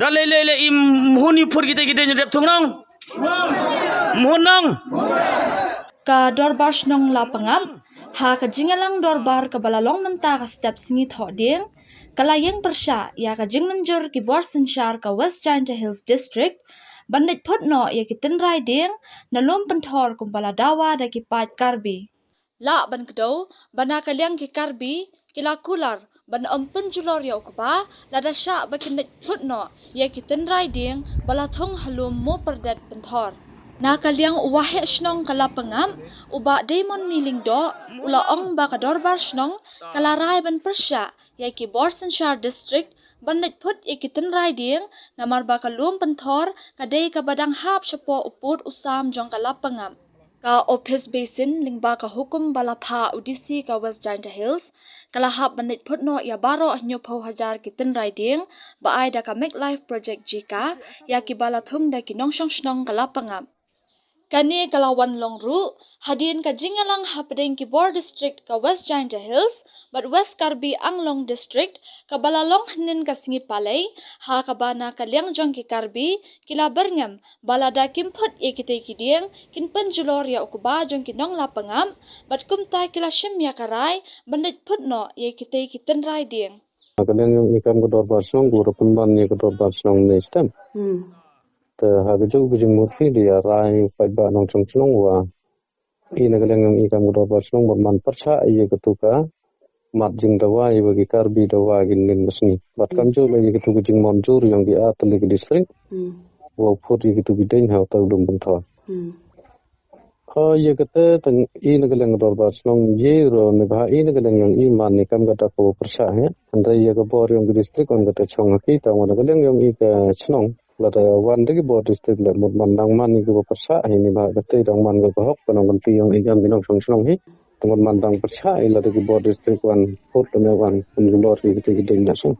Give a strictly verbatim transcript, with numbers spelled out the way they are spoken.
Da lei lei lei im hun i phut kita kita nyedep thung nong. Mhun nong. Ka Dorbar Shnong Lapangap ha ka jingïalang dorbar kaba la long mynta ka step sngi Thohdieng, ka la ïeng pyrshah ïa ka jingmynjur ki bor synshar ka West Jaintia Hills District ban leit phut noh ïa ki tynrai dieng na lum pynthor kumba la dawa da ki paid Karbi. Lah ban kdew ba na ka liang ki Karbi ki la kular ban ym pynjulor ïa u kba lada shah ba kin leit phut noh ïa ki tynrai dieng ba la thung ha lum mo pyrdet pynthor. Na ka liang u waheh shnong ka Lapangap, u Bah Damon Miling Doh, u la ong ba ka dorbar shnong ka la rai ban pyrshah ïa ki bor synshar district ban leit phut ïa ki tynrai dieng, namar ba ka lum pynthor ka dei kaba dang hap shapoh u pud u sam jong ka Lapangap. Ka Office Basin lyngba ka hukum ba la phah u D C ka West Jaintia Hills ka la hap ban leit phut noh ïa baroh hynñiewphew hajar ki tynrai dieng ba ai da ka Make Life Project Jika ïa kiba la thung da ki nongshong shnong ka Lapangap. Kane ka la wan long ruh hadien ka jingïalang hapdeng ki bor district ka West Jaintia Hills bad West Karbi Anglong District kaba la long hynnin ka sngi Palei, ha kaba na ka liang jong ki Karbi ki la byrngem ba lada kim phut ïa kitei ki dieng kin pynjulor ïa u kba jong ki nong Lapangap, bad kumta ki la shim ïa ka rai ban leit phut noh ïa kitei ki tynrai dieng. Na ka liang jong i kam ka dorbar shnong, ku ruh pynban ïa ka dorbar shnong ne stem. Hmm. Te ha ka juh ka jingmut phi, dei ïa rai paidbah nongshong shnong wa i na ka liang jong i kam ka dorbar shnong bad man pyrshah ïa katu ka mat jingdawa ïa ba ki Karbi dawa kin ngin ka sngi. Bad kam juh la ïa katu ka jingmynjur jong ki artylli ki district. Hmm. Wa phut ïa katu ki dieng ha uta u lum pynthor. Hmm. Ha ïa kata tang i na ka liang ka dorbar shnong ïa ro ne ba i na ka liang jong i man ne kam kata ka wa pyrshah he. Hynrei ïa ka bor jong ki district wan kata chong ha ki tang wa na ka liang jong i ka shnong. Lada wan da ki bor district le mut man dang man i ka wa pyrshah hi ne ba kata dang man ka ka hok ka nong kan ti jong i kam ki nongshong shnong hi. Te mut man dang pyrshah i lada ki bor district wan phut ne wan pynjulor ki kata ki dieng na shnong.